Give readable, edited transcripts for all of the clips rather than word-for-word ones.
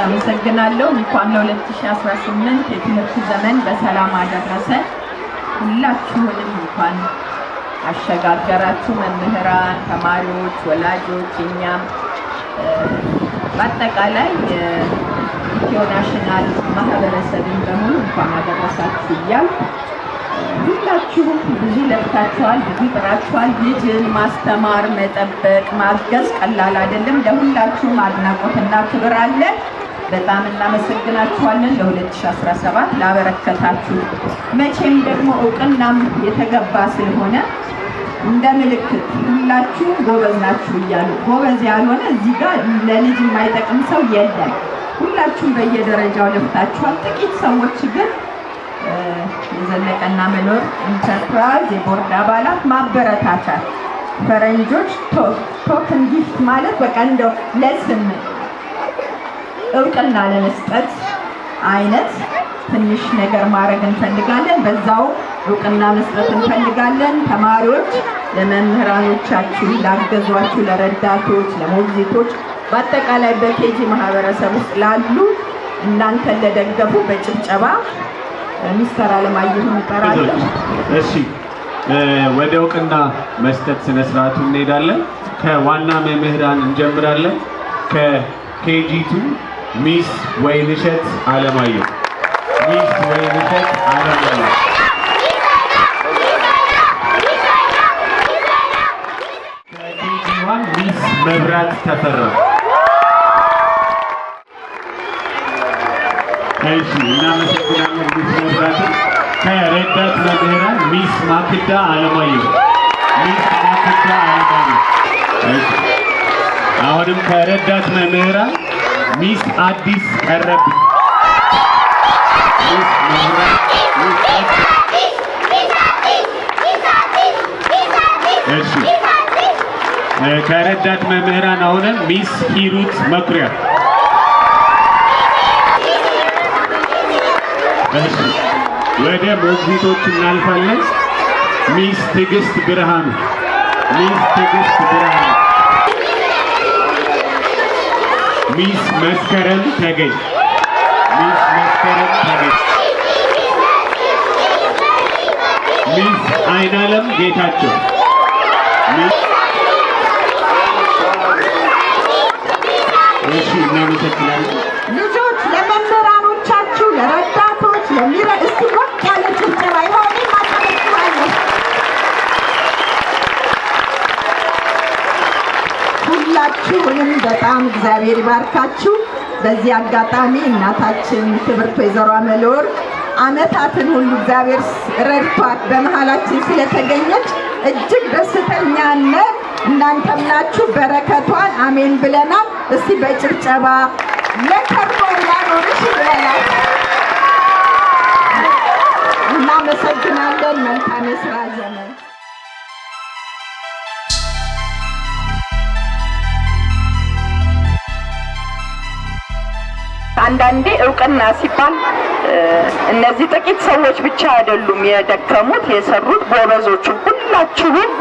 አመሰግናለሁ። እንኳን ለ2018 የትምህርት ዘመን በሰላም አደረሰን። ሁላችሁንም እንኳን አሸጋገራችሁ። መምህራን፣ ተማሪዎች፣ ወላጆች፣ እኛም በአጠቃላይ የኢትዮ ናሽናል ማህበረሰብን በሙሉ እንኳን አደረሳችሁ እያልኩ፣ ሁላችሁም ብዙ ለፍታችኋል፣ ብዙ ጥራችኋል። ልጅን ማስተማር፣ መጠበቅ፣ ማገዝ ቀላል አይደለም። ለሁላችሁም አድናቆትና ክብር አለን። በጣም እናመሰግናችኋለን ለ2017 ላበረከታችሁ። መቼም ደግሞ እውቅናም የተገባ ስለሆነ እንደ ምልክት ሁላችሁም ጎበዝ ናችሁ እያሉ፣ ጎበዝ ያልሆነ እዚህ ጋር ለልጅ የማይጠቅም ሰው የለም። ሁላችሁም በየደረጃው ለፍታችኋል። ጥቂት ሰዎች ግን የዘለቀና መኖር ኢንተርፕራይዝ የቦርድ አባላት ማበረታቻ፣ ፈረንጆች token gift ማለት በቃ እንደው ለስም እውቅና ለመስጠት አይነት ትንሽ ነገር ማድረግ እንፈልጋለን። በዛው እውቅና መስጠት እንፈልጋለን። ተማሪዎች ለመምህራኖቻችሁ፣ ላገዟችሁ፣ ለረዳቶች፣ ለሞግዚቶች፣ በአጠቃላይ በ KG ማህበረሰብ ውስጥ ላሉ፣ እናንተን ለደገፉ በጭብጨባ ሚስተር አለማየሁን እጠራለሁ። እሺ፣ ወደ እውቅና መስጠት ስነ ስርዓቱ እንሄዳለን። ከዋና መምህራን እንጀምራለን። ከ KG 2 Miss ወይንሸት አለማየሁ፣ Miss ወይንሸት አለማየሁ። ከ KG 1 Miss መብራት ተፈራ። እሺ፣ እናመሰግናለን Miss መብራትን። ከረዳት መምህራን Miss ማክዳ አለማየሁ፣ Miss ማክዳ አለማየሁ። እሺ፣ አሁንም ከረዳት መምህራን Miss አዲስ ቀረብኝ፣ Miss መብራት፣ Miss አዲስ። እሺ፣ ከረዳት መምህራን አሁንም Miss ሂሩት መኩሪያ። እሺ፣ ወደ ሞግዚቶች እናልፋለን። Miss ትዕግስት ብርሃኑ፣ Miss ትዕግስት ብርሃኑ፣ Miss መስከረም ተገኝ፣ Miss መስከረም ተገኝ፣ Miss አይናለም ጌታቸው። Miss፣ እሺ፣ እናመሰግናለን። ልጆች፣ ለመምህራኖቻችሁ፣ ለረዳቶች፣ እስቲ ሞቅ ያለ ጭብጨባ ይሆን አጨበጭባለሁ። ሁላችሁንም በጣም እግዚአብሔር ይባርካችሁ። በዚህ አጋጣሚ እናታችን ክብርት ወይዘሮ አመለወርቅ ዓመታትን ሁሉ እግዚአብሔር ረድቷት በመሀላችን ስለተገኘች እጅግ ደስተኛ ነን። እናንተም ናችሁ። በረከቷን አሜን ብለናል። እስቲ በጭብጨባ ለከርሞ ያኖርሽ ይበላል። እናመሰግናለን። መልካም የስራ ዘመን። አንዳንዴ እውቅና ሲባል እነዚህ ጥቂት ሰዎች ብቻ አይደሉም የደከሙት፣ የሰሩት፣ ጎበዞቹ ሁላችሁም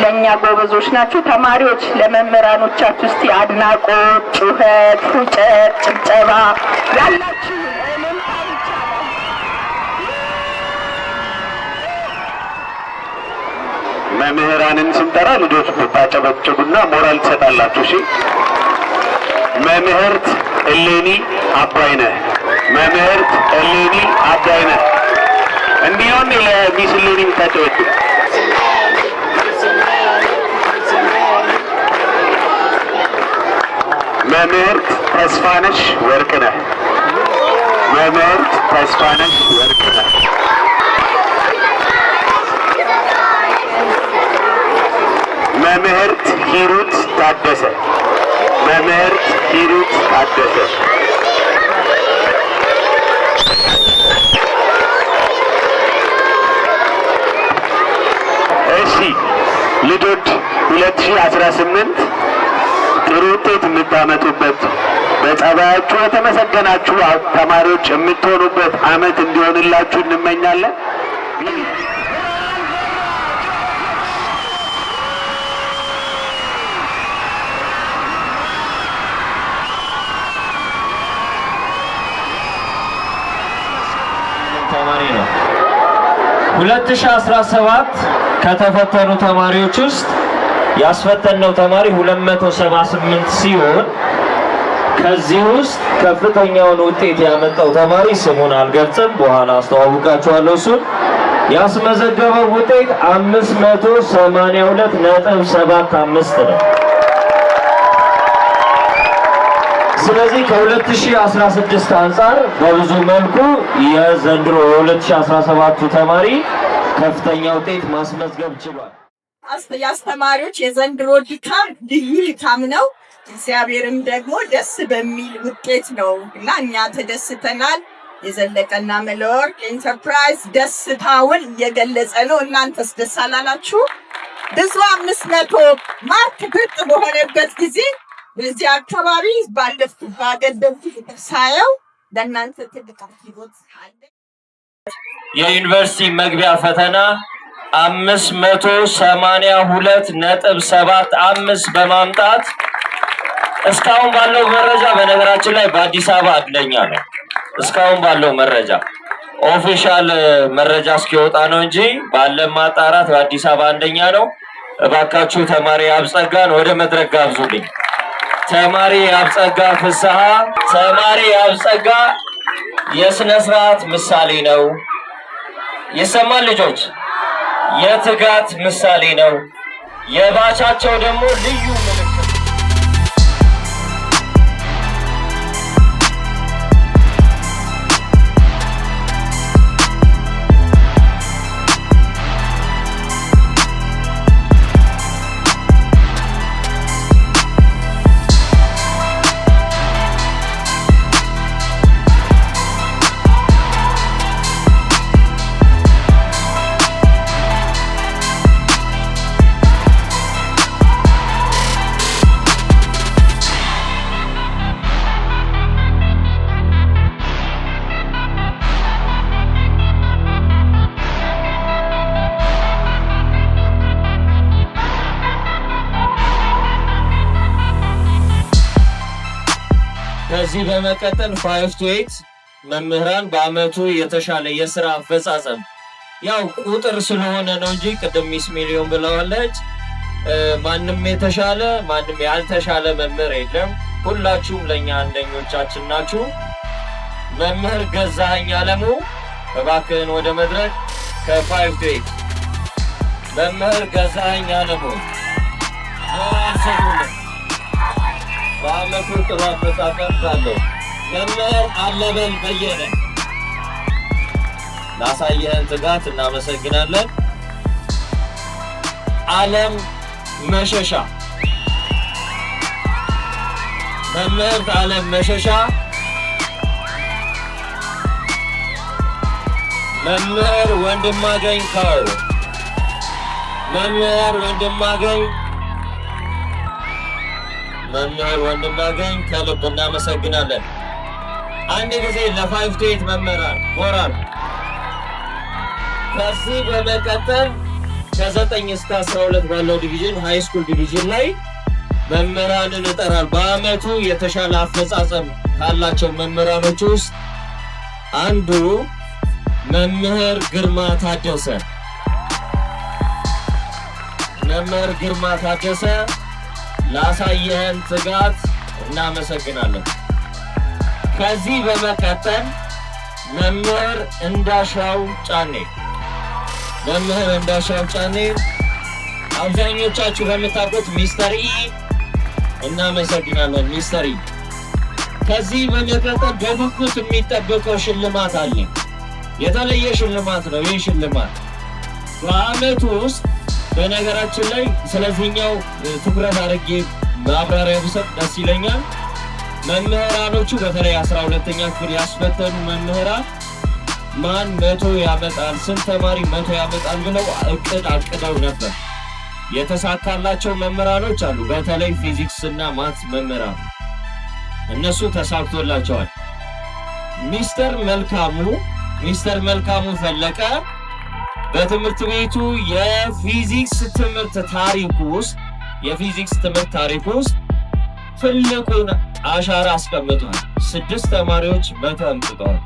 ለእኛ ጎበዞች ናችሁ። ተማሪዎች፣ ለመምህራኖቻችሁ እስቲ አድናቆት፣ ጩኸት፣ ፉጨት፣ ጭብጨባ ያላችሁ እልልታ ይቻላል። መምህራንን ስንጠራ ልጆች ብታጨበጭቡና ሞራል ትሰጣላችሁ። እሺ፣ መምህርት እሌኒ አባይነህ፣ መምህርት እሌኒ አባይነህ። እንዲሆን ለ Miss እሌኒ የምታጨበጭቡ። መምህርት ተስፋነሽ ወርቅነህ፣ መምህርት ተስፋነሽ ወርቅነህ፣ መምህርት ሂሩት ታደሰ፣ መምህርት ሂሩት ታደሰ። እሺ ልጆች፣ 2018 ጥሩ ውጤት የምታመጡበት፣ በጸባያችሁ የተመሰገናችሁ ተማሪዎች የምትሆኑበት አመት እንዲሆንላችሁ እንመኛለን። 2017 ከተፈተኑ ተማሪዎች ውስጥ ያስፈተነው ተማሪ 278 ሲሆን ከዚህ ውስጥ ከፍተኛውን ውጤት ያመጣው ተማሪ ስሙን አልገልጽም፣ በኋላ አስተዋውቃችኋለሁ። እሱን ያስመዘገበው ውጤት 582.75 ነው። ስለዚህ ከ2016 አንጻር በብዙ መልኩ የዘንድሮ የ2017 ተማሪ ከፍተኛ ውጤት ማስመዝገብ ችሏል። የአስተማሪዎች የዘንድሮ ድካም ልዩ ድካም ነው። እግዚአብሔርም ደግሞ ደስ በሚል ውጤት ነው እና እኛ ተደስተናል። የዘለቀና መለወርቅ ኢንተርፕራይዝ ደስታውን እየገለጸ ነው። እናንተስ ደስ አላላችሁ? ብዙ 500 mark ብርቅ በሆነበት ጊዜ በዚህ አካባቢ ባለፍኩ ባገደምኩ ሳየው ለእናንተ ትልቅ አክብሮት አለ። የዩኒቨርሲቲ መግቢያ ፈተና 582.75 በማምጣት እስካሁን ባለው መረጃ፣ በነገራችን ላይ በአዲስ አበባ አንደኛ ነው። እስካሁን ባለው መረጃ፣ official መረጃ እስኪወጣ ነው እንጂ ባለን ማጣራት በአዲስ አበባ አንደኛ ነው። እባካችሁ ተማሪ አብጸጋን ወደ መድረክ ጋብዙልኝ። ተማሪ አብጸጋ ፍስሐ፣ ተማሪ አብጸጋ የስነ ስርዓት ምሳሌ ነው። ይሰማል ልጆች? የትጋት ምሳሌ ነው። የባቻቸው ደግሞ ልዩ ምልክት። ከዚህ በመቀጠል 5 to 8 መምህራን በአመቱ የተሻለ የስራ አፈጻጸም፣ ያው ቁጥር ስለሆነ ነው እንጂ ቅድም Miss ሚሊዮን ብለዋለች። ማንም የተሻለ ማንም ያልተሻለ መምህር የለም። ሁላችሁም ለእኛ አንደኞቻችን ናችሁ። መምህር ገዛኸኝ አለሙ እባክህን ወደ መድረክ። ከ 5 to 8 መምህር ገዛኸኝ አለሙ ሞራል ስጡልን። በአመቱ ጥሩ አፈጻጸም ካለው መምህር አለበል በየነ ላሳየህን ትጋት እናመሰግናለን። አለም መሸሻ፣ መምህርት አለም መሸሻ፣ መምህር ወንድማገኝ ካው፣ መምህር ወንድማገኝ፣ መምህር ወንድማገኝ ከልብ እናመሰግናለን። አንድ ጊዜ ለ 5 to 8 መምህራን ሞራል። ከዚህ በመቀጠል ከ9 እስከ 12 ባለው division፣ high school division ላይ መምህራንን እጠራል። በአመቱ የተሻለ አፈጻጸም ካላቸው መምህራኖች ውስጥ አንዱ መምህር ግርማ ታደሰ። መምህር ግርማ ታደሰ ላሳየህን ትጋት እናመሰግናለን። ከዚህ በመቀጠል መምህር እንዳሻው ጫኔ፣ መምህር እንዳሻው ጫኔ አብዛኞቻችሁ በምታውቁት ሚስተር ኢ፣ እናመሰግናለን ሚስተር ኢ። ከዚህ በመቀጠል በጉጉት የሚጠበቀው ሽልማት አለ። የተለየ ሽልማት ነው። ይህ ሽልማት በአመቱ ውስጥ፣ በነገራችን ላይ ስለዚህኛው ትኩረት አድርጌ ማብራሪያ ብሰጥ ደስ ይለኛል። መምህራኖቹ በተለይ 12ኛ ክፍል ያስፈተኑ መምህራን ማን 100 ያመጣል፣ ስንት ተማሪ 100 ያመጣል ብለው እቅድ አቅደው ነበር። የተሳካላቸው መምህራኖች አሉ። በተለይ ፊዚክስ እና maths መምህራን እነሱ ተሳክቶላቸዋል። ሚስተር መልካሙ፣ ሚስተር መልካሙ ፈለቀ በትምህርት ቤቱ የፊዚክስ ትምህርት ታሪክ ውስጥ ትልቁን አሻራ አስቀምጧል። ስድስት ተማሪዎች 100 አምጥተዋል።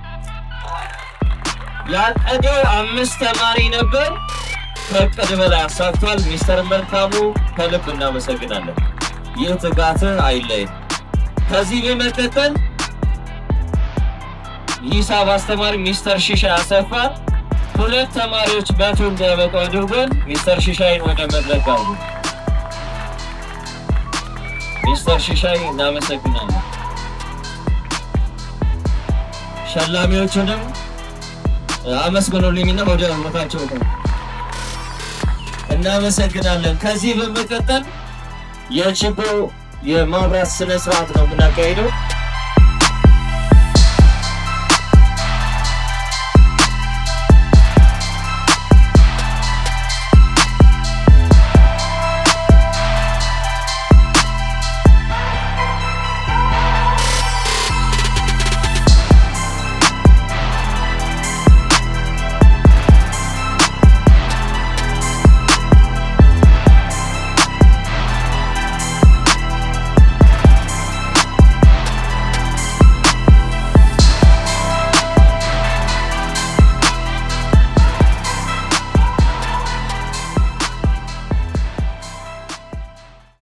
ያቀደው 5 ተማሪ ነበር፣ ከእቅድ በላይ አሳክቷል። ሚስተር መልካሙ ከልብ እናመሰግናለን። ይህ ትጋት አይለይም። ከዚህ በመቀጠል ሂሳብ አስተማሪ ሚስተር ሽሻይ አሰፋ 2 ተማሪዎች 100 እንዲያበቁ አድርጓል። ሚስተር ሽሻይን ወደ መድረክ አሉ። ሚስተር ሽሻይ እናመሰግናለን። ሸላሚዎቹንም አመስግኑልኝና ወደ ቦታቸው እናመሰግናለን። ከዚህ በመቀጠል የችቦ የማብራት ስነ ስርዓት ነው የምናካሂደው።